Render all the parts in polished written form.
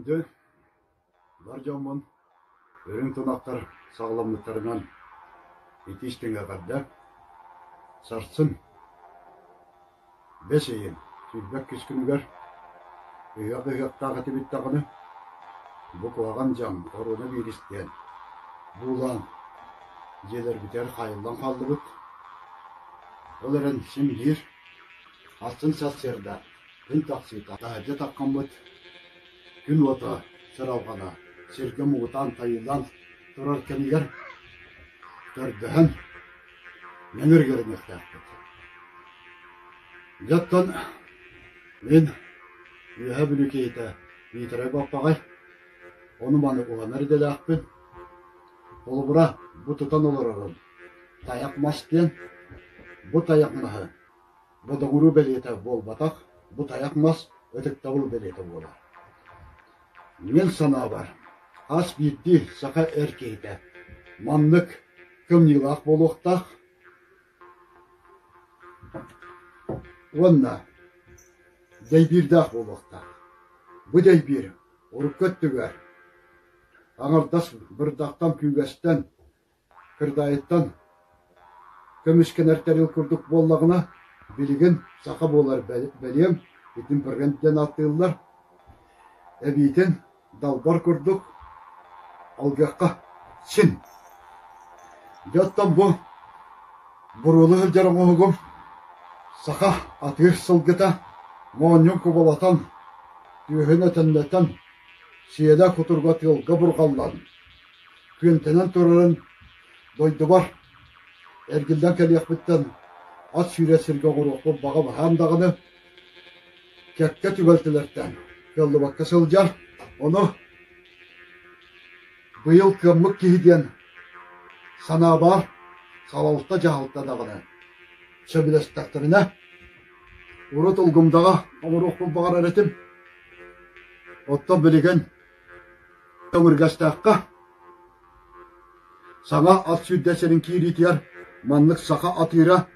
Күндү бар дьоммун, үрүҥ тунахтар саҕаламмыттарынан итии-истиҥ эҕэрдэ! Сарсын бэс ыйын 22 күнүгэр ыһыах ыһыахтаах этибит даҕаны, бу куһаҕан дьаҥ коронавирус диэн буулаан дьиэлэрбитигэр хаайыллан хааллыбыт. Ол эрэн син биир атын сарсыарда күн тахсыыта таһырдьа таххаммыт күн уота сыралҕана сиргэ муҥутаан тайыылаан турар кэмигэр көрдөһөн нөҥүргэрэниэхтээхпит. Дьэ оттон мин Үөһээ Бүлүү киһитэ Миитэрэй Баппаҕай ону-маны уһанар идэлээхпин. Холобура, бу тутан олорорум тайах мас диэн. Бу тайах маһы бодоҥуруу бэлиэтэ буолбатах, бу тайах мас ытыктабыл бэлиэтэ буолар. Мин санаабар, хас биирдии саха эр киһитэ маннык кымньыылаах буолуохтаах уонна дэйбиирдээх буолуохтаах. Бу дэйбиир урукку өттүгэр аҥардас бырдахтан, күүгэстэн Кырдаайыттан көмүскэнэр тэрил курдук буоллаҕына, билигин саха буолар бэлиэм, итин бренд диэн ааттыыллар. Эбиитин далбар курдук алгыахха син. Дьэ оттон бу буруолу сылдьар оҥоһугум саха атыыр сылгыта моонньун кубалатан, түөһүн өтөннөтөн, сиэлэ кутурга тыалга бурҕаллан Күөнтэнэн турарын дойдубар эргиллэн кэлиэхпиттэн ат сүүрэр сиргэ оҥоруохпун баҕа баһаам даҕаны, кэккэ түбэлтэлэртэн кыаллыбакка сылдьар. Ону быйыл кыаммыт киһи диэн санаабар салалта-дьаһалта даҕаны сөбүлэстэхтэринэ, урут Улгумдаҕа оҥоруохпун баҕарар этим. Оттон билигин Төҥүргэстээххэ саҥа ат сүүрдэр сирин киириитигэр маннык саха атыыра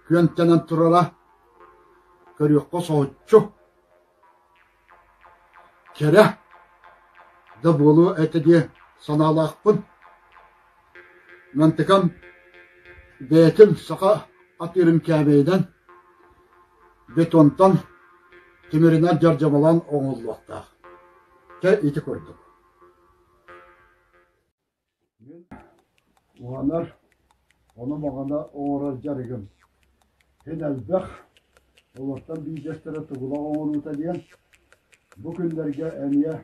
күөнтэнэн турара көрүөххэ соһуччу, кэрэ да буолуо этэ диэн санаалаахпын. Мантыкам бэйэтин саха атыырын кээмэйинэн бетонтан тимиринэн дьардьамалаан оҥоһуллуохтаах. Чэ, ити курдук. Мин уһанар, ону-маҕана оҥорор дьарыгым син элбэх. Олортон биирдэстэрэ тугулах оҥоруута диэн. Бу күннэргэ эмиэ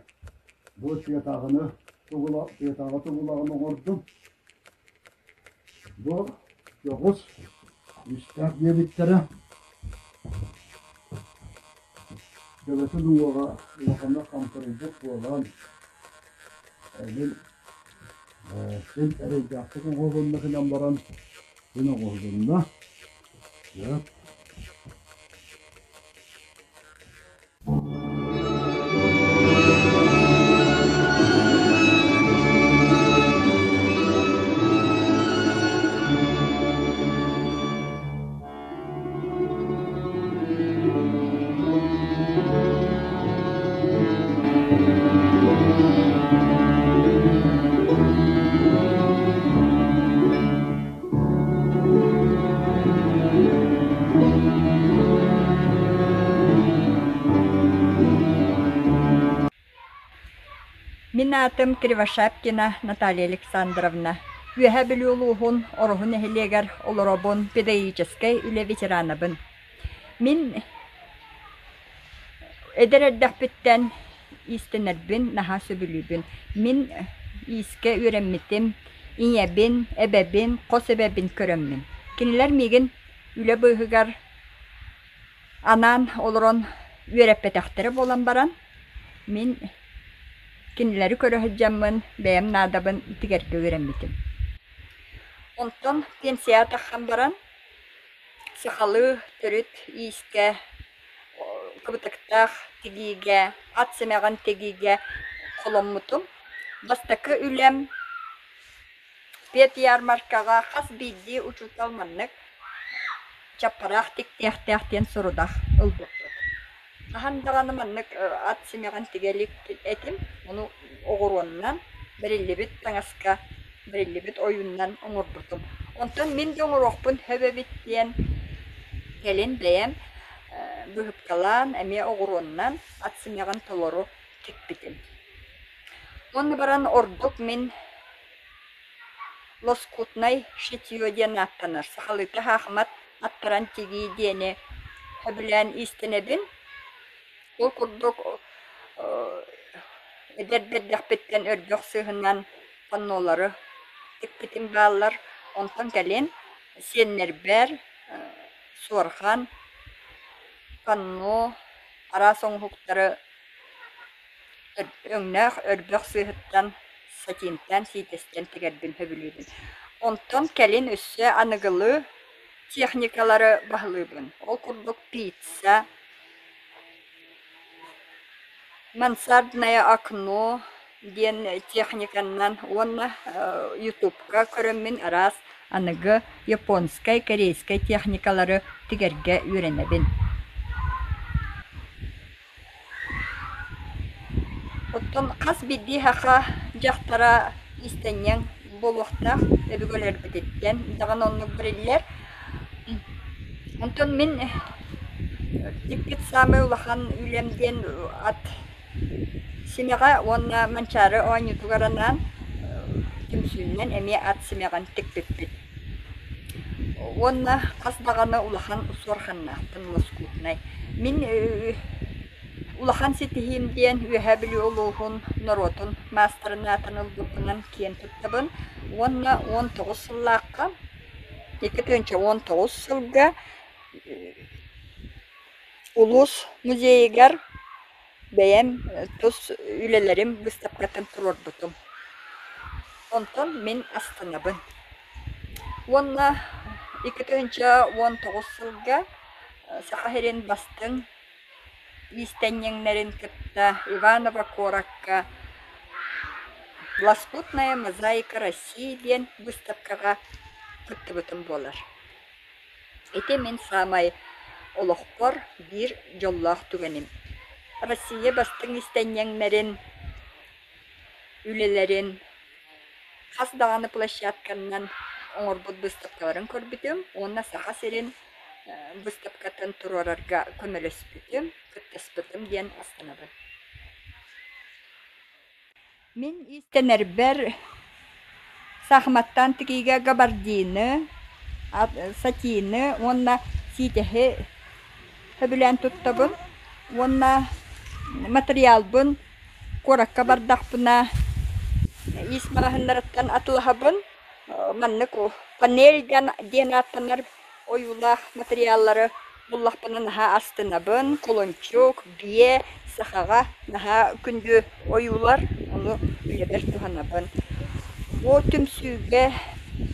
бу тыатааҕыны тугула, тыатааҕы тугулаҕын оҥордум. Бу дьоҕус үстээх диэбиттэрэ. Төбөтүн уҥуоҕа улаханнык хамсарыйбыт буолан, мин син эрэйдээхтик оҥоһулунна гынан баран, син оҥоһулунна. Мин аатым Кривошапкина Наталья Александровна. Үөһээ Бүлүү улууһун Ороһу нэһилиэгэр олоробун, педагогическай үлэ ветеранабын. Мин эдэр эрдэхпиттэн иистэнэрбин наһаа сөбүлүүбүн. Мин иискэ үөрэммитим, ийэбин, эбэбин, хос эбэбин көрөммүн. Кинилэр миигин үлэ быыһыгар анаан олорон үөрэппэтэхтэрэ буолан баран, мин кинилэри көрө сылдьаммын бэйэм наадабын тигэргэ үөрэммитим. Онтон пенсияҕа тахсан баран сахалыы төрүт иискэ кыбытыктаах тигиигэ, ат симэҕин тигиигэ холоммутум. Бастакы үлэм педярмаркаҕа хас биирдии учуутал маннык чаппараах тиктиэхтээх диэн сорудах ылбыппыт. Хаһан даҕаны маннык ат симэҕин тигэ илик этим, ону оҕуруоннан бэриллибит таҥаска бэриллибит ойууннан оҥорбутум. Онтон мин да оҥоруохпун сөп эбит диэн кэлин бэйэм быһыпкалаан эмиэ оҕуруоннан ат симэҕин толору тикпитим. Уонна баран ордук мин лоскутнай шитье диэн ааттанар сахалыыта саахымат аттаран тигии диэни сөбүлээн иистэнэбин. Ол курдук эдэр эрдэхпиттэн өрбөх сыыһынан паннолары тикпитим бааллар. Онтон кэлин сиэннэрбэр суорҕан, панно, араас оҥоһуктары Өҥнөөх өрбөх сыыһыттан, сатинтан, сиитэстэн тигэрбин сөбүлүүбүн. Онтон кэлин өссө аныгылыы техникалары баһылыыбын. Ол курдук пицца, мансардное окно диэн техниканнан уонна ютубка көрөммүн араас аныгы японскай, корейскай техникалары тигэргэ үөрэнэбин. Оттон хас биирдии саха дьахтара иистэнньэҥ буолуохтаах өбүгэлэрбититтэн даҕаны оннук бэриллэр. Онтон мин тикпит саамай улахан үлэм диэн ат симэҕэ уонна Манчаары оонньуутугар анаан түмсүүннэн эмиэ ат симэҕин тикпиппит. Уонна хас даҕаны улахан суорҕаннаахпын лоскутнай. Мин улахан ситиһиим диэн Үөһээ Бүлүү улууһун норуотун маастарын аатын ылбыппынан киэн туттабын уонна 19 сыллаахха 2019 сылга улуус музейыгар Бэйэм тус үлэлэрим быыстапкатын туруорбутум. Онтон мин астынабын. Уонна 2019 сылга Саха сирин бастыҥ иистэнньэҥнэрин кытта Иваново куоракка «Лоскутная мозаика России» диэн быыстапкаҕа кыттыбытым буолар. Ити мин саамай олохпор биир дьоллоох түгэним. Россия бастыҥ иистэнньэҥнэрин үлэлэрин хас даҕаны площадканнан оҥорбут быыстапкаларын көрбүтүм уонна Саха сирин быыстапкатын туруорарга көмөлөспүтүм, кыттыспытым диэн астынабын. Мин иистэнэрбэр саахыматтаан тигиигэ габардины, сатины уонна сиитэһи сөбүлээн туттабын уонна матырыйаалбын куоракка бардахпына иис маҕаһыыннарыттан атылаһабын. Маннык панель диэн ааттанар ойуулаах матырыйааллары буллахпына наһаа астынабын. Кулунчук, биэ, сахаҕа наһаа күндү ойуулар, ону үлэбэр туһанабын. Бу түмсүүгэ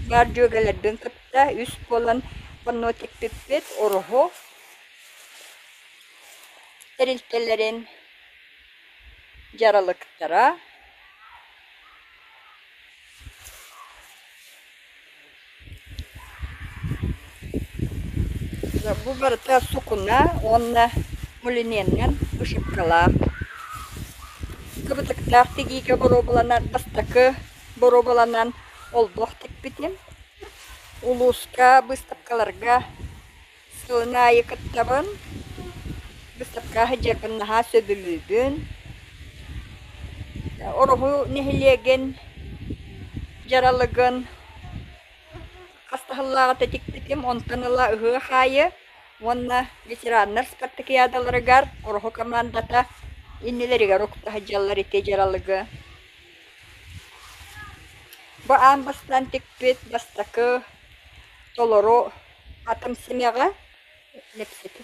баар дьүөгэлэрбин кытта үс буолан панно тикпиппит Ороһу тэрилтэлэрин дьаралыктара. Бу барыта сукуна уонна мулиненнан вышивкалаах. Кыбытыктаах тигиигэ боруобаланар бастакы боруобаланан олбох тикпитим. Улууска быыстапкаларга сылын аайы кыттабын. Быыстапкаҕа сылдьарбын наһаа сөбүлүүбүн. Ороһу нэһилиэгин дьаралыгын хас да сыллааҕыта тикпитим, онтон ыла ыһыах аайы уонна ветераннар спартакиадаларыгар Ороһу командата иннилэригэр укта сылдьаллар ити дьаралыгы. Бу аан бастаан тикпит бастакы толору атым симэҕэ Лэпсэти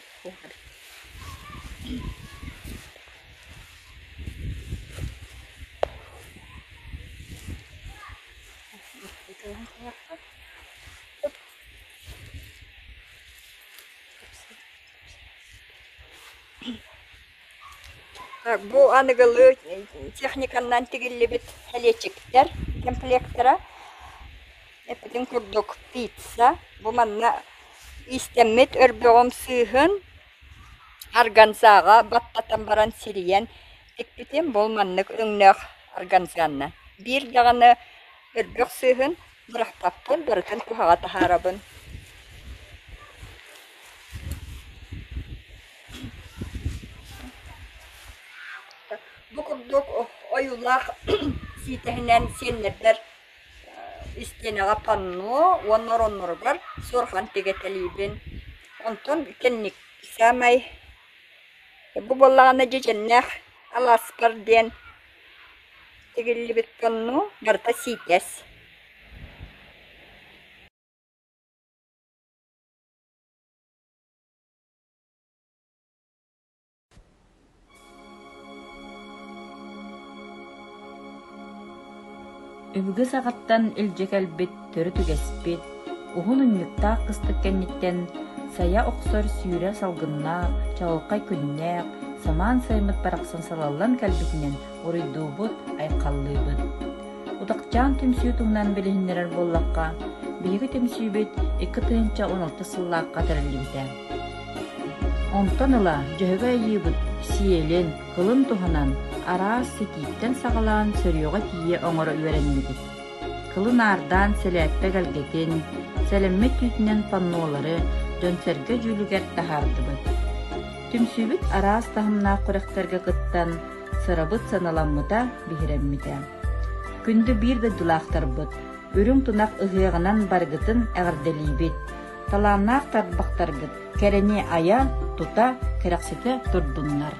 Бу аныгылыы техниканнан тигиллибит кэлиэччиктэр комплектара эппитин курдук пицца бу манна иистэммит өрбөҕүм сыыһын. Органзаҕа баттатан баран сирийэн тикпитим бу маннык өҥнөөх органзанна. Биир даҕаны өрбөх сыыһын бырахпаппын, барытын туһаҕа таһаарабын. Бу курдук ойуулаах сиитэһинэн сиэннэрбэр истиэнэҕэ панно уонна оронноругар суорҕан тигэтэлиибин. Онтон кэнник саамай бу буоллаҕына дьэдьэннээх алааспар диэн тигиллибит панно барыта сиитэс. Өбүгэ саҕаттан илдьэ кэлбит төрүт үгэспит, уһун унньуктаах кыстык кэнниттэн сайа охсор сүүрэр салгыннаах, чаҕылхай күннээх, самаан сайыммыт барахсан салаллан кэлбитинэн уруйдуубут, айхаллыыбыт. Утахчаан түмсүү туһунан билиһиннэрэр буоллахха, биһиги түмсүүбүт 2016 сыллаахха тэриллибитэ. Онтон ыла Дьөһөгөй Айыыбыт сиэлин, кылын туһанан араас ситииттэн саҕалаан сөрүөҕэ тиийэ оҥоро үөрэннибит. Кылын аардаан сэлээппэ эгэлгэтин, сэлэммит түүтүнэн паннолары дьон-сэргэ дьүүлүгэр таһаардыбыт. Түмсүүбүт араас таһымнаах күрэхтэргэ кыттан, сырабыт сыаналаммыта, биһирэммитэ. Күндү биир дойдулаахтарбыт, үрүҥ тунах ыһыаҕынан барыгытын эҕэрдэлиибит! Талааннаах тарбахтаргыт кэрэни айа, тута, кэрэхситэ турдуннар.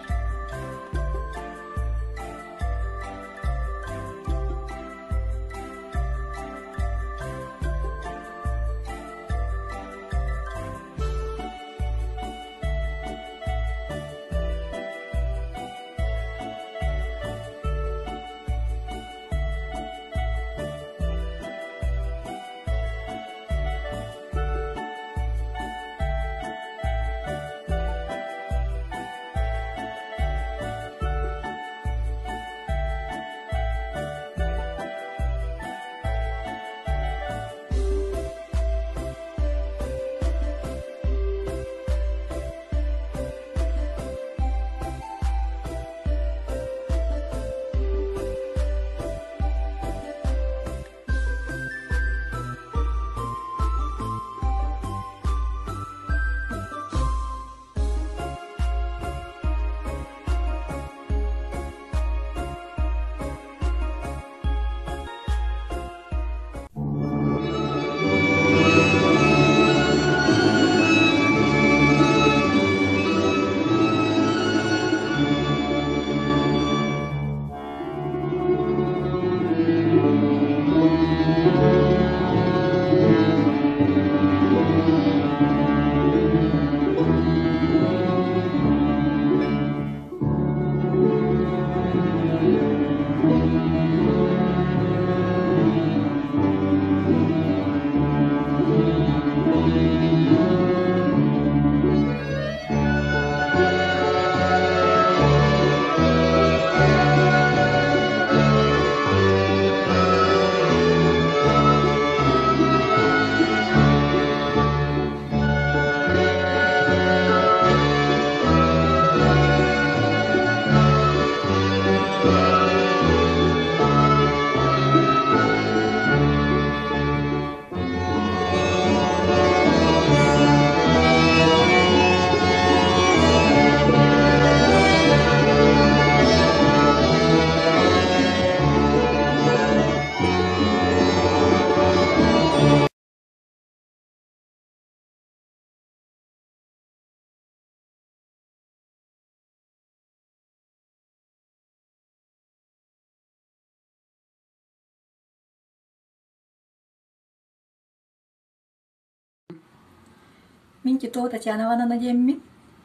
Мин Титова Татьяна Ивановна диэммин,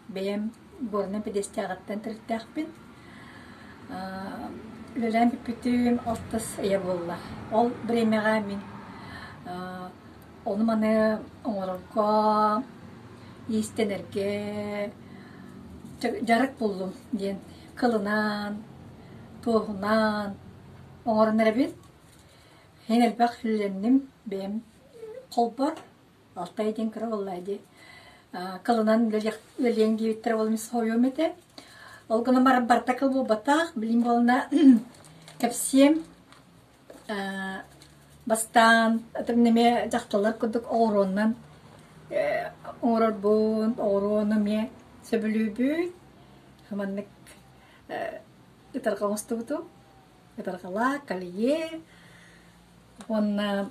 бэйэм Горнай Педестээҕиттэн төрүттээхпин. Үлэлээн бүппүтүм алтыс ыйа буолла. Ол бириэмэҕэ мин ону-маны оҥорорго, иистэнэргэ дьарык буллум диэн кылынан, туоһунан оҥорон эрэбин. Эн элбэх үлэлэнним бэйэм холбор Алтай диэн кыра буоллаа дии. Кылынан үлэлиэҥ диэбиттэрэ буолан мин соһуйуом этэ. Ол гынан баран барыта кыл буолбатах, билим буолна кэпсиэм. Бастаан эмиэ дьахталлар курдук оҕуруоннан оҥорорбун, оҕуруону эмиэ сөбүлүүбүн. Маннык ытарҕа оҥостубутум. Ытарҕалаах, колье уонна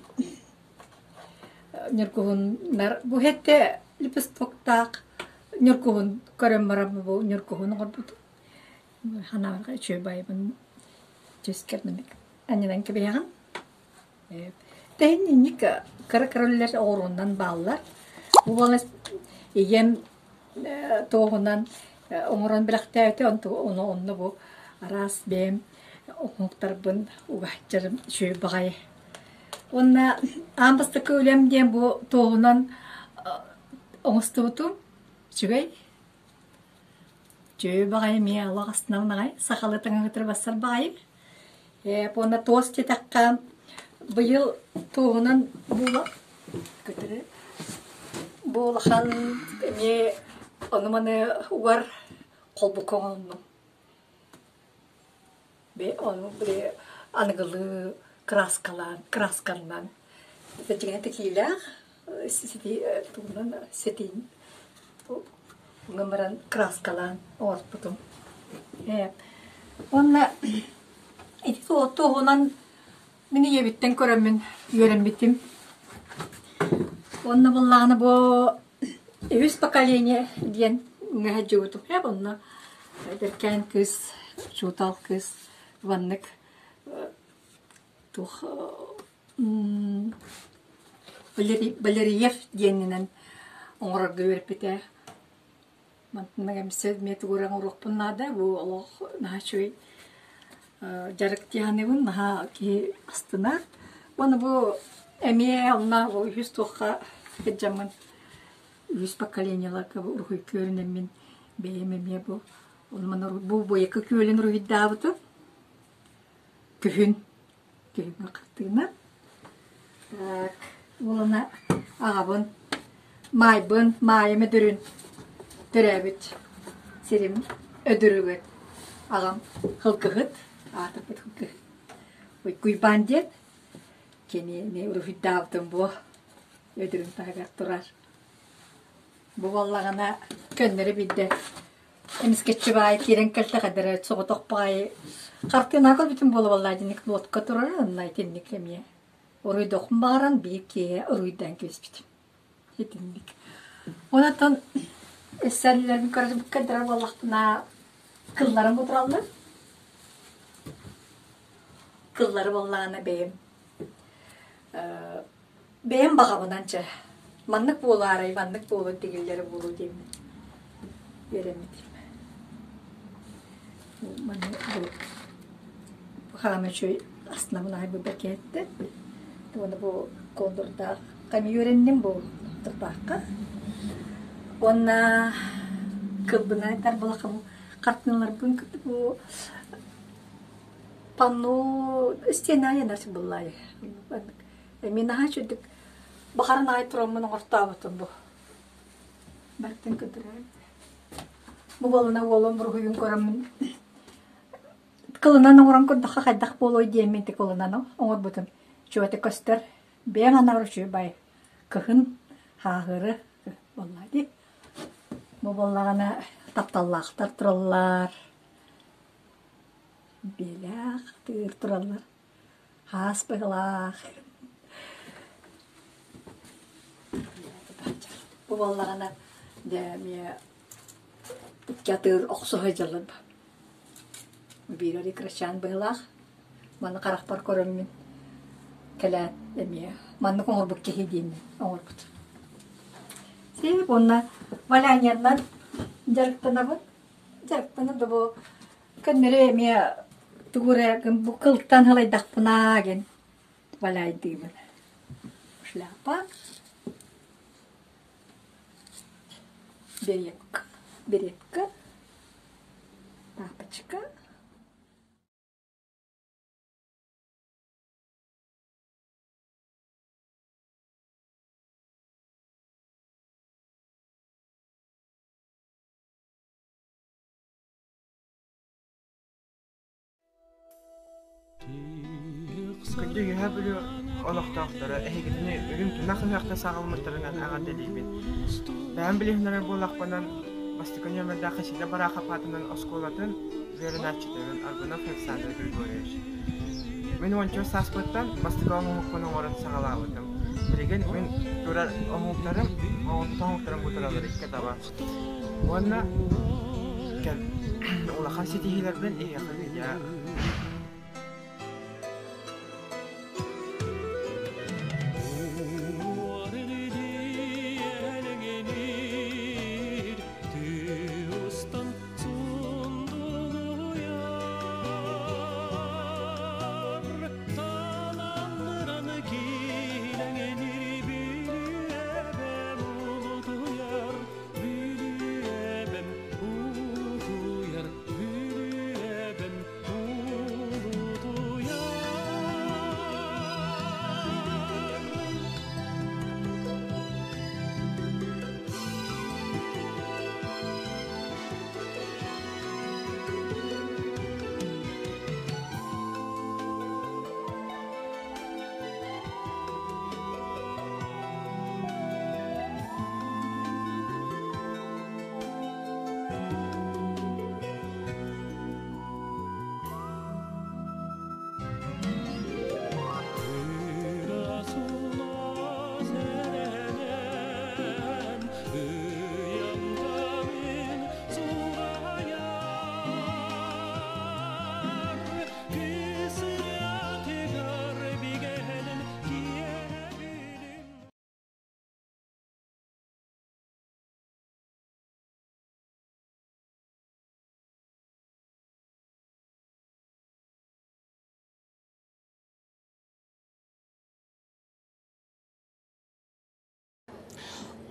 ньургуһуннар бу иһиттэ лепестоктаах ньургуһун көрөн баран бу ньургуһун оҥорбутум. Ханаабарга үчүгэй баайбын түскэр маннык анньынан кэбиһэҕин. Тэһин инник кыра-кыра үлэлэр оҕуруоннан бааллар. Бу буолан ийэм туоһунан оҥорон бэлэхтээбитэ, ону онно бу араас бэйэм оҥоһуктарбын угааччарым үчүгэй баҕайы. Уонна аан бастакы үлэм диэн бу туоһунан оҥостубутум үчүгэй. Үчүгэй баҕайы эмиэ олох астынан аҕай сахалыы таҥаһытыр бассар баҕайы. Уонна туос диэтэххэ быйыл туоһунан буола көтөрү бу улахан эмиэ ону-маны угар холбука оҥоһуннум. Ону били аныгылыы кырааскалаан кыраасканнан дьиҥэ тикиилээх тугунан ситиин гынан баран кырааскалаан оҥорбутум. Уонна ити туоһунан мин ийэбиттэн көрөммүн үөрэммитим. Уонна буоллаҕына бу үһүс поколение диэн сылдьыбытым. Онно эдэркээн кыыс, учуутал кыыс маннык туох Валерьев диэнинэн оҥорорго үөрэппитэ. Мантан эмсэ эмиэ тугу эрэ оҥоруохпун наада. Бу олох наһаа үчүгэй дьарык дии саныыбын, наһаа киһи астынар. Уонна бу эмиэ онно үһүс туохха сылдьаммын үһүс поколениеларга бу уруһуй күөрүнэммин бэйэм эмиэ бу бу Буойака күөлүн уруһуйдаабытым. Күһүн Күһүҥҥү хартыына. Так, уолана аҕабын, маайбын, маайым өдөрүн төрөөбүт сирим өдөрүгүт. Аҕам Хылгыһыт, аатырбыт Хылгыһыт. Уйбаан диэн кинини уруһуйдаабытым буо өдөрүн таһыгар турар. Бу буоллаҕына көннөрү биирдэ Эмискэччи баайы киирэн кэлтэх эдэрэ соҕотох баайы хартыынаҕа көрбүтүм буола буоллаа дьинник лодка турара онно итинник эмиэ уруйдуохпун баҕаран биир киэһэ уруйдаан кэбиспитим итинник. Онтон эссэллэрин көрдөрөр буоллахпына кылларым утураллар. Кыллары буоллаҕына бэйэм Бэйэм баҕабынан чэ, маннык буолаарай, маннык буолуо тигиллэрэ буолуо диэммин үөрэммитим. Маны бу хаама үчүгэй астынабын аҕай бу бэркиһэттэ. Уонна бу кондурдаах хами үөрэнним бу турбаахха. Уонна кылбына этэр балаха бу хартыыналарбын кытта бу панно стена янар буллаайы. Мин наһаа үчүгдүк баҕаран аҕай тураммын оҥортообутум бу. Бартын көтүрэн. Бу буолана уолум уруһуйун көрөммүн кылынан оҥорон көрдөххө хайдах буолуой диэммин ити кылынан оҥорбутум. Үчүгэтик көстөр. Бэйэм анаар үчүгэй кыһын хааһыры буолла дии. Бу буоллаҕына тапталлаахтар тураллар. Биэлээх тыыр тураллар. Хаас быһылаах. Бу буоллаҕына дьэ эмиэ икки атыыр охсуһа дьылым. Биир эрэ кырачаан быһылаах. Маны харахпар көрөммүн кэлээт эмиэ маннык оҥорбут киһи диэммин оҥорбут. Сиэп уонна валяньяннан дьарыктанабын. Дьарыктанан да бу Көннөрү эмиэ тугу эрэ бу кылтан ылайдахпына диэн валяйдыыбын. Шляпа. Беретка. Беретка. Тапочка. Күндү Үөһээ Бүлүү олохтоохторо эһигитини үрүҥ тунах ыһыахта саҕаламмыттарынан эҕэрдэлиибин. Бэйэм билиһиннэрэр буоллахпынан, бастакы нүөмэрдээх Хасида Барахов аатынан оскуолатын үөрэнээччитинэн Аргунов Александр Григорьевич. Мин уонча сааспыттан бастакы оҥоһукпун оҥорон саҕалаабытым. Билигин мин турар оҥоһуктарым, оҥорбут оҥоһуктарым бу тураллар икки таба. Уонна улахан ситиһиилэрбин эһиэхэ видео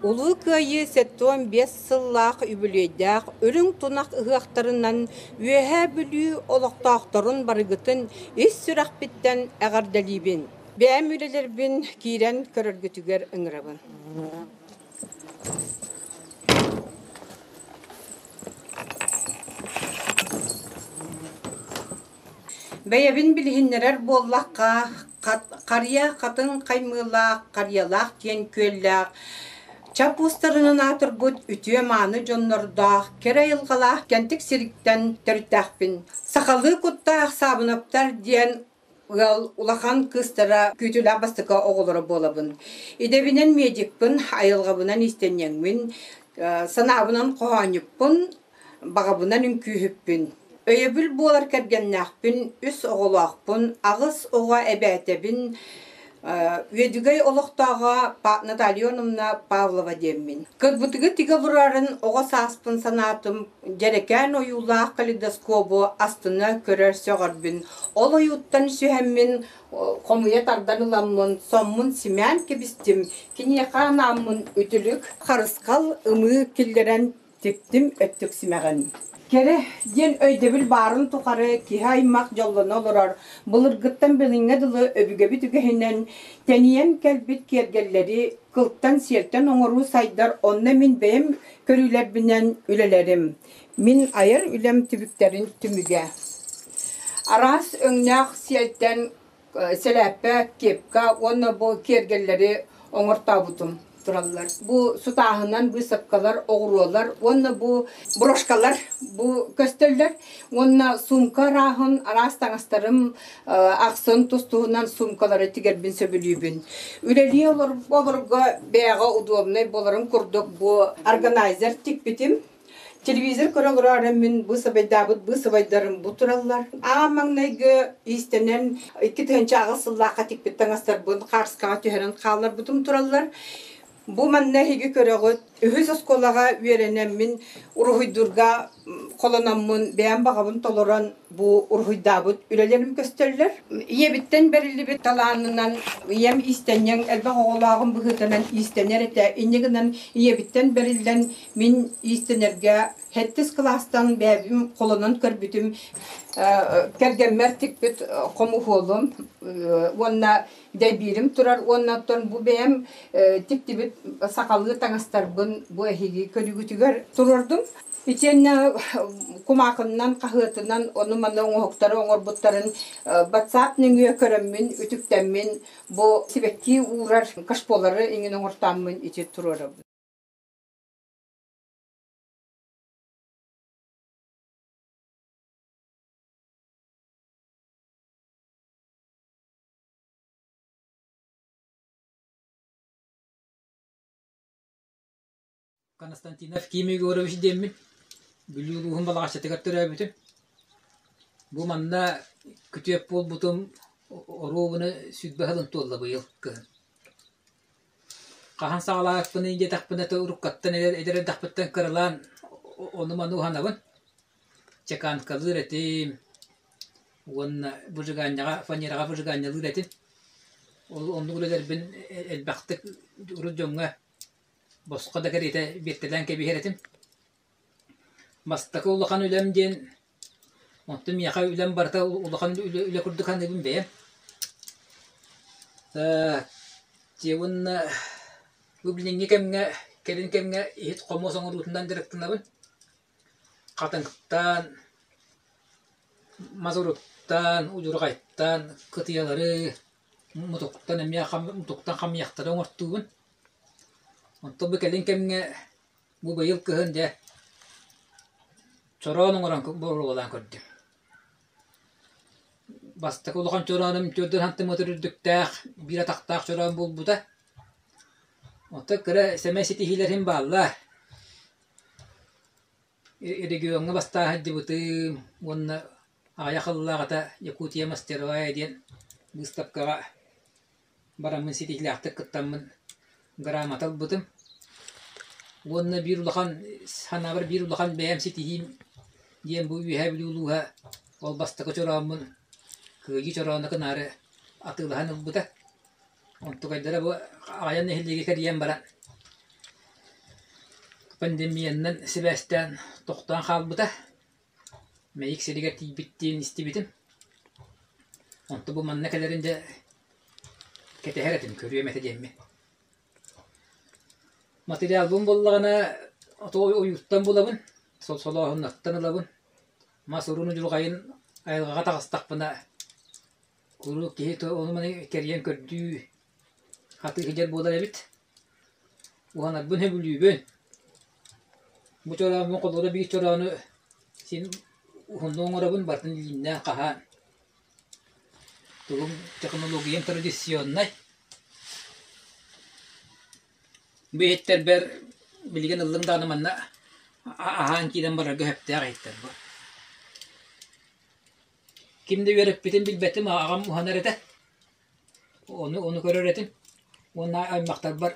Улуу Кыайыы 75 сыллаах үбүлүөйдээх үрүҥ тунах ыһыахтарынан Үөһээ Бүлүү олохтоохторун барыгытын ис сүрэхпиттэн эҕэрдэлиибин. Бэйэм үлэлэрбин киирэн көрөргүтүгэр ыҥырабын. Бэйэбин билиһиннэрэр буоллахха, харыйа хатыҥ хаймыылаах, харыйалаах диэн күөллээх, чап уустарынан аатырбыт үтүө-мааны дьоннордоох, кэрэ айылҕалаах Кэнтик сириттэн төрүттээхпин. Сахалыы куттаах Саабынаптар диэн ыал улахан кыыстара күүтүүлээх бастакы оҕолоро буолабын. Идэбинэн медикпын, айылҕабынан иистэнньэҥмин, санаабынан хоһоонньуппун, баҕабынан үҥкүүһүппүн. Өйөбүл буолар кэргэннээхпин, үс оҕолоохпун, аҕыс оҕо эбээтэбин, Үөдүгэй олохтооҕо Наталья Ивановна Павлова диэммин. Кырбытыгы тигэ олорорун оҕо сааспын санаатым, дьэрэкээн ойуулаах калейдоскобу астына көрөр сөҕөрбүн. Ол ойууттан сүһэммин, хомуйа тардан ыламмын, соммун симээн кэбистим, киниэхэ анааммын үтүлүк, харысхал ымыы киллэрэн Тиктим өттүк симэҕин. Кэрэ диэн өйдөбүл баарын тухары киһи аймах дьоллоно олорор, былыргыттан билиҥҥэ дылы өбүгэбит үгэһинэн тэнийэн кэлбит киэргэллэри кылтан-сиэлтэн оҥоруу сайдар, онно мин бэйэм көрүүлэрбинэн үлэлэрим. Мин айар үлэм түбүктэрин түмүгэ. Араас өҥнөөх сиэлтэн сэлээппэ, кепка уонна бу киэргэллэри оҥортообутум тураллар. Бу сутааһынан быысапкалар, оҕуруолар уонна бу брошкалар бу көстөллөр. Уонна сумка арааһын, араас таҥастарым ахсын тус-туһунан суумкалары тигэрбин сөбүлүүбүн. Үлэлии олорго бэйэҕэ удобнай буоларын курдук бу органайзер тикпитим. Телевизор көрө олорор мин быысабайдаабыт быысабайдарым бу тураллар. Аан маҥнайгы иистэнэн 2008 сыллаахха тикпит таҥастарбын хаарскаҕа түһэрэн хаалларбытым тураллар. Бу манна эһиги көрөҕүт, үһүс оскуолаҕа үөрэнэммин уруһуйдуурга холономмун, бэйэм баҕабын толорон бу уруһуйдаабыт үлэлэрим көстөллөр. Ийэбиттэн бэриллибит талаанынан ийэм иистэнньэҥ элбэх оҕолооҕум быһыытынан иистэнэр этэ. Инньэ гынан ийэбиттэн бэриллэн Мин иистэнэргэ сэттис кылаастан бэйэбин холонон көрбүтүм. Кэргэммэр тикпит хомуһуолум уонна дэйбиирим турар уонна оттон бу бэйэм тиктибит сахалыы таҥастарбын бу эһиги көрүүгүтүгэр туруордум. Итиэннэ кумаахыннан, хаһыатынан ону-маны оҥоһуктары оҥорбуттарын WhatsApp нөҥүө көрөммүн, үтүктэммин бу сибэкки уурар кашполары иҥин оҥортооммун ити туруорабын. Константинов Ким Егорович диэммин Бүлүү улууһун Балаҕаччытыгар төрөөбүтүм. Бу манна күтүөт буолбутум оруобуна 20 сылын туолла быйыл кыһын. Хаһан саҕалаабыппыный диэтэхпинэ, уруккаттан эдэр эрдэхпиттэн кыралаан ону-маны уһанабын. Чеканкалыыр этим уонна выжиганньаҕа фанераҕа выжиганньалыыр этим. Ол оннук үлэлэрбин элбэхтик урут дьоҥҥо босхо да кэриэтэ биэртэлээн кэбиһэр этим. Бастакы улахан үлэм диэн, онтон миэхэ үлэм барыта улахан үлэ курдук саныыбын бэйэм. Дьэ уонна бу билиҥҥи кэмҥэ, кэлин кэмҥэ иһит-хомуос оҥоруутунан дьарыктанабын. Хатыҥтан, мазуруттан, удьурҕайтан кытыйалары, мутуктан эмиэ мутуктан хамыйахтары оҥортуубун. Онтон бу кэлин кэмҥэ Бу быйыл кыһын дьэ чороон оҥорон боруобалаан көрдүм. Бастакы улахан чороонум 4 сантиметр үрдүктээх, биир атахтаах чороон буолбута. Оттон кыра сэмэй ситиһиилэрим бааллар. Региоҥҥа бастаан сылдьыбытым уонна аҕыйах сыллааҕыта Якутия мастеровая диэн быыстапкаҕа бараммын ситиһиилээхтик кыттаммын грамота ылбытым. Уонна биир улахан санаабар биир улахан бэйэм ситиһиим диэн бу Үөһээ Бүлүү улууһа ол бастакы чорооммун Кыайыы чороону гынаары атыылаһан ылбыта. Онтукайдара бу аҕыйах нэһилиэги кэрийэн баран пандемиянан сибээстээн тохтоон хаалбыта. Мэйик сиригэр тиийбит диэн истибитим. Онто бу манна кэлэрин дьэ кэтэһэр этим, көрүөм этэ диэммин. Материалбын буллаҕына ойууттан булабын, солооһуннартан ылабын. Мас уруун удьурҕайын айылҕаҕа таҕыстахпына куруук киһи ону-маны кэрийэн көрдүү хатыы сылдьар буолар эбит. Уһанарбын сөбүлүүбүн. Бу чорооммун холобура биир чороону син уһуннук оҥоробун, барытын илииннээн хаһаан. Тугум технологиям традиционнай. Бу иһиттэрбэр билигин ыллым даҕаны манна аһаан киирэн барарга сөптөөх иһиттэр бу. Ким да үөрэппитин билбэтим, аҕам уһанар этэ. Ону ону көрөр этим уонна аймахтарбар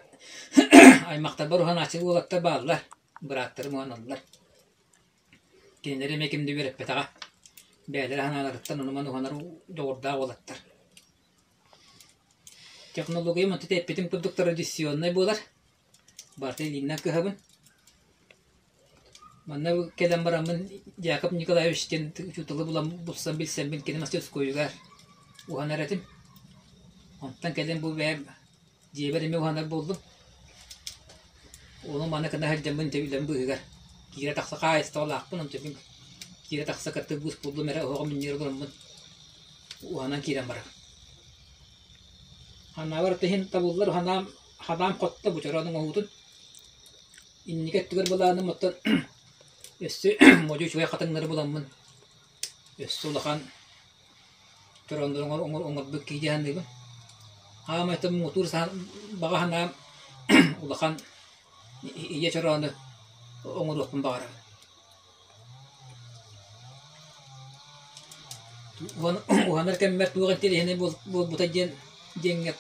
аймахтарбар уһанааччы уолаттар бааллар, бырааттарым уһаналлар. Кинилэри эмиэ ким да үөрэппэтэҕэ. Бэйэлэрэ санааларыттан ону-маны уһанар дьоҕурдаах уолаттар. Технологиям онто эппитим курдук традиционнай буолар. Барыта илиинэн кыһабын. Манна кэлэн бараммын Яков Николаевич диэн учууталы булан булсан билсэммин кини мастерскойугар уһанар этим. Онтон кэлин бу бэйэм дьиэбэр эмиэ уһанар буоллум. Ону маны гына сылдьаммын дьэ үлэм быыһыгар киирэ-тахса хаһаайыстыбалаахпын, онтон киирэ-тахса кыттык быыс буллум эрэ оһоҕум иннигэр олороммун уһанан киирэн барабын. Санаабар иһин табыллар санаам ханаам хотто бу чороон оҥоһуутун Инники өттүгэр былааным оттон өссө модьу үчүгэй хатыҥнары буламмын өссө улахан чорооннору оҥорбут киһи дии саныыбын. Хаамайтан муҥутуур баҕа санаам улахан ийэ чороону оҥоруохпун баҕарабын. Уһанар кэммэр туох интэриэһинэй буолбута диэн диэҥҥэ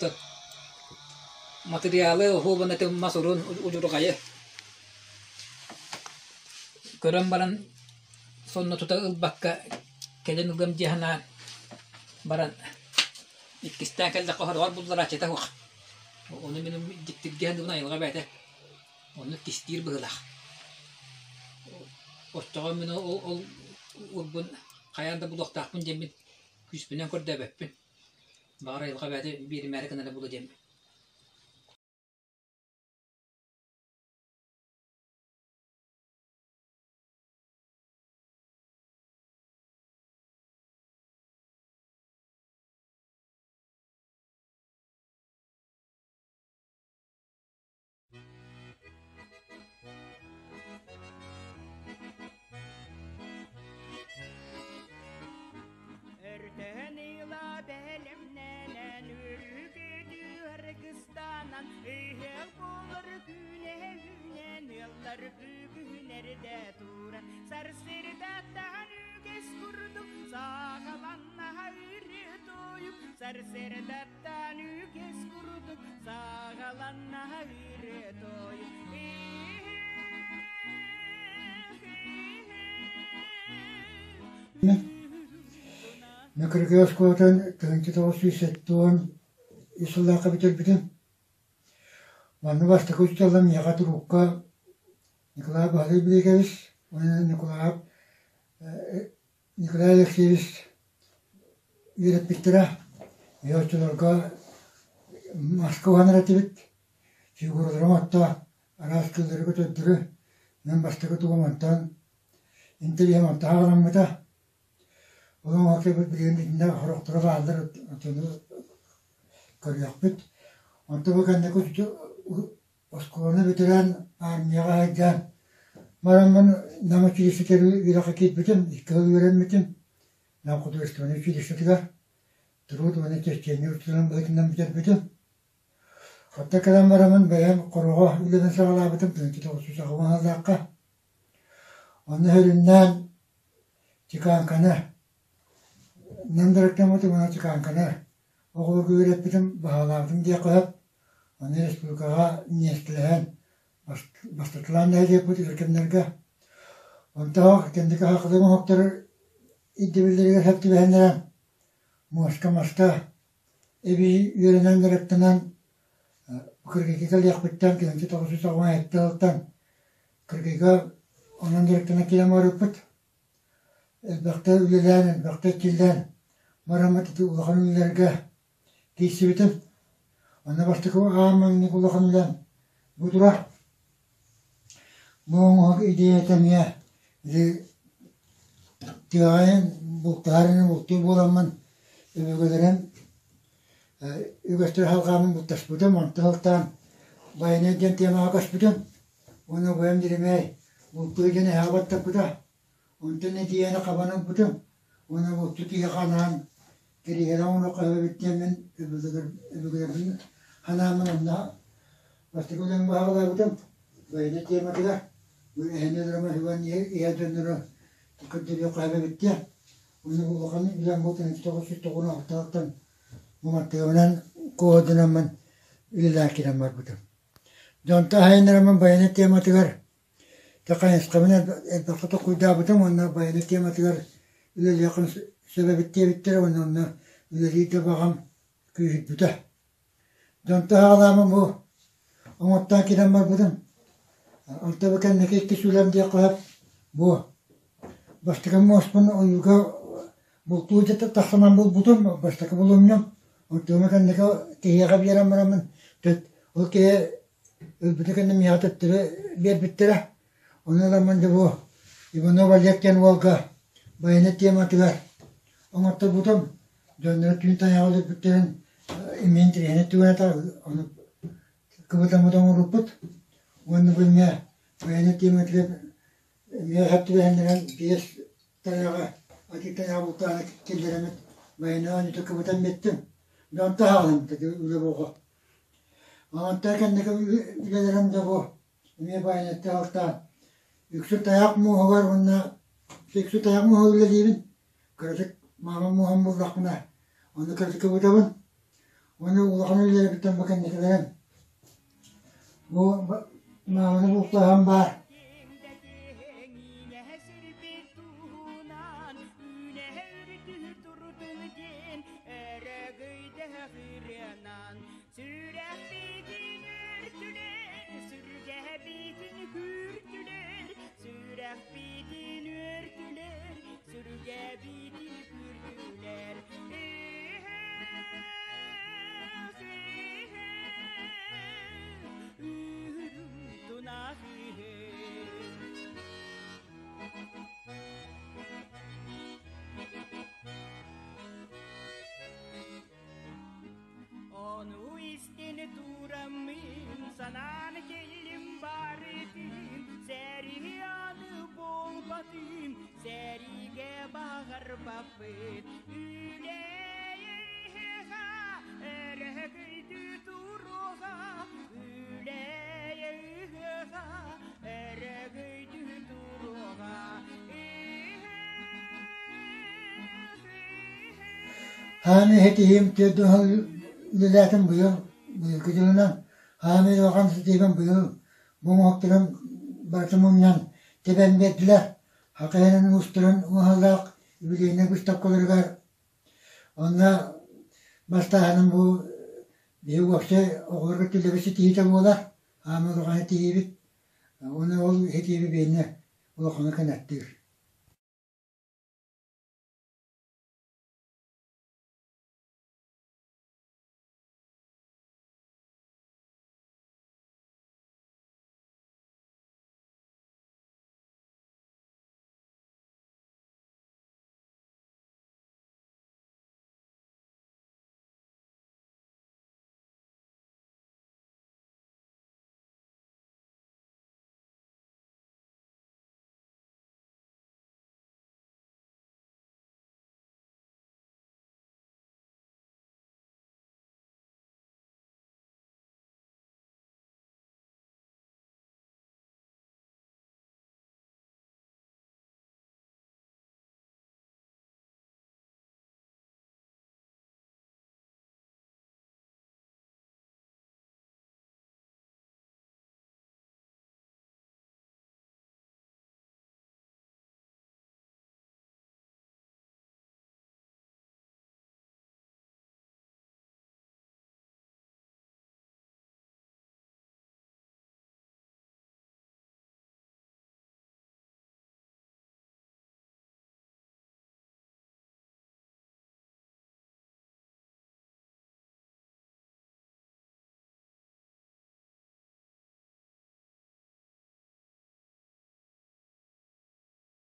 матырыйаалы оһуобун этим мас урун удьурҕайы көрөн баран сонно тута ылбакка кэлин ылыам дии санаан баран иккистээн кэллэххэ сороҕор булларааччыта суох. Ону мин дьиктиргээн дыбын айылҕа бэйэтэ Оннук кистиир быһыылаах. Оччоҕо мин ол урбун Хайаан да булуохтаахпын диэммин күүспүнэн көрдөөбөппүн. Баҕар айылҕа бэйэтэ биэримээри гынара буолуо диэммин. Өртөһөн ыла бэлэмнэнэн үргүтүөр кыстанан ыһыах буолар күнэ үүнэн ыаллар бүгүн эрдэ туран сарсыардаттан үгэс курдук саҕаланна ырыа тойук сарсыардаттан үгэс курдук саҕаланна ырыа тойук Мөкүрүкэ оскуолатын 1973 сыллаахха бүтэрбитим. Манна бастакы учууталым миэхэ турукка Николай Баһылай Бириэкэбис уонна Николаев Николай Алексеевич үөрэппиттэрэ. Мин оччолорго маска уһанар этибит. Фигураларым отто араас кыыллары көтөрдөрү мин бастакы тугум онтон интэриэһим онтон саҕаламмыта. Ол оҥоһукпут билигин итиннэ сорохторо бааллар отону көрүөхпүт. Онтон бу кэнники Оскуоланы бүтэрэн армияҕа сылдьан бараммын Нам училищетыгар үөрэххэ киирбитим, икки сыл үөрэммитим. Нам художественнай училищетыгар труд уонна черчение учууталын быһыытынан бүтэрбитим. Оттон кэлэн бараммын бэйэм хороҕо үлэбин саҕалаабытым 1990 сыллаахха. Онно сүрүннээн чеканканы Нам дьарыктаммытым уонна чеканканы оҕолорго үөрэппитим, баһаалаабытым диэххэ сөп. Аны республикаҕа миэстэлэһэн бастатылаан нэһилиэкпит өр кэмнэргэ. Онтон кэнники сахалыы оҥоһуктар ирдэбиллэригэр сөп түбэһиннэрэн муоска маска эбии үөрэнэн дьарыктанан Кыргыйга кэлиэхпиттэн 1997 сылтан Кыргыйга онон дьарыктана киирэн барбыппыт. Элбэхтэ үлэлээн, элбэхтэ иччилээн бараммыт ити улахан үлэлэргэ киирсибитим. Онно бастакы аан маҥнайгы улахан үлэм бу турар. Бу оҥоһук идеята эмиэ ити тыаҕайын бултаһар бултуур буоламмын өбүгэлэрим үгэстэр халҕааммын бултаспытым, онтон сылтаан байанай диэн темаҕа көспүтүм. Уонна убайым Дьэримээй бултуур диэн эһэҕэ баттаппыта. Онтон этийэни хабан ылбытым уонна булчут киһиэхэ анаан кириэһилэ оҥоруохха сөп эбит диэммин өбүгэлэрбин санааммын онно бастакы үлэм баһаҕалаабытым. Байанай тематыгар бу эһэни өлөрөмө сүгэн иһэр дьоннору көрдөрүөххэ сөп эбит диэн. Уонна улахан үлэм бу 1996-ттан бу маттыгабынан куоһурданаммын үлэлээн киирэн барбытым. Дьонтон аһайыннараммын байанай тематыгар Дьэ хайысхабын элбэхтэ толкуйдаабытым уонна байанай тематыгар үлэлиэххин сөп эбит диэбиттэрэ уонна онно үлэлиир да баҕам күүһүрбүтэ. Дьонтон саҕалааммын бу оҥоттоон киирэн барбытым. Онто бу кэнники иккис үлэм диэххэ сөп бу бастакы муоспун ойууга бултуу тахсынан булбутум бастакы булумньум. Онтон кэнники киһиэхэ биэрэн бараммын ол киһи Өлбүтэ кэннэ миэхэ төттөрү биэрбиттэрэ. Ону ыламмын дьэ бу Иванов Олег диэн уолга байанай тематыгар оҥотторбутум. Дьонноро түүн тайаҕа өлөрбүттэрин имиин интэриэһинэй түгэн этэ. Ону кыбытаммыт оҥорбуппут. Уонна бу эмиэ байанай тематыгар эмиэ сөп түбэһиннэрэн биэс тайаҕы ати тайаҕы бултааны киллэрэммит байанай оонньуута кыбытан биэттим. Дьонтон саҕаламмыта үлэ буолҕа. Онтон кэнники үлэлэрим да бу эмиэ байанайга алтаан үксү тайах муоһугар уонна үксү тайах муоһугар үлэлиибин. Кыратык маама муоһун буллахпына ону кыратык кыбытабын. Уонна улахан үлэлэрбиттэн бу кэнникилэрим бу мааманы бултааһын баар. Сүрэхпитин өртүлэр, сүргэбитин күүртүлэр, сүрэхпитин өртүлэр, сүргэбитин. Ону истэн тураммын санаан кэллим барытын Сэрии аны буолбатын, сэриигэ баҕарбаппын Үлэйиха өрөгөйдүү туруоҕа Үлэйиха өрөгөйдүү туруоҕа Хааны иһитиһиим 40 сыл үлэлээтим быйыл, быйылгы дьылынан. Хааны улахан ситиһиим быйыл бу оҥоһуктарын барытын мунньан тэбэн биэрдилэр. Хатыһынан уустарын уһаллаах юбилейнай быыстапкаларыгар онно бастааһыным бу биһиги уопсай оҕолорго түлэбит ситиһиитэ буолар. Хааны улахан ситиһиибит. Уонна ол ситиһииби биһиэнэ улаханы кынаттыыр.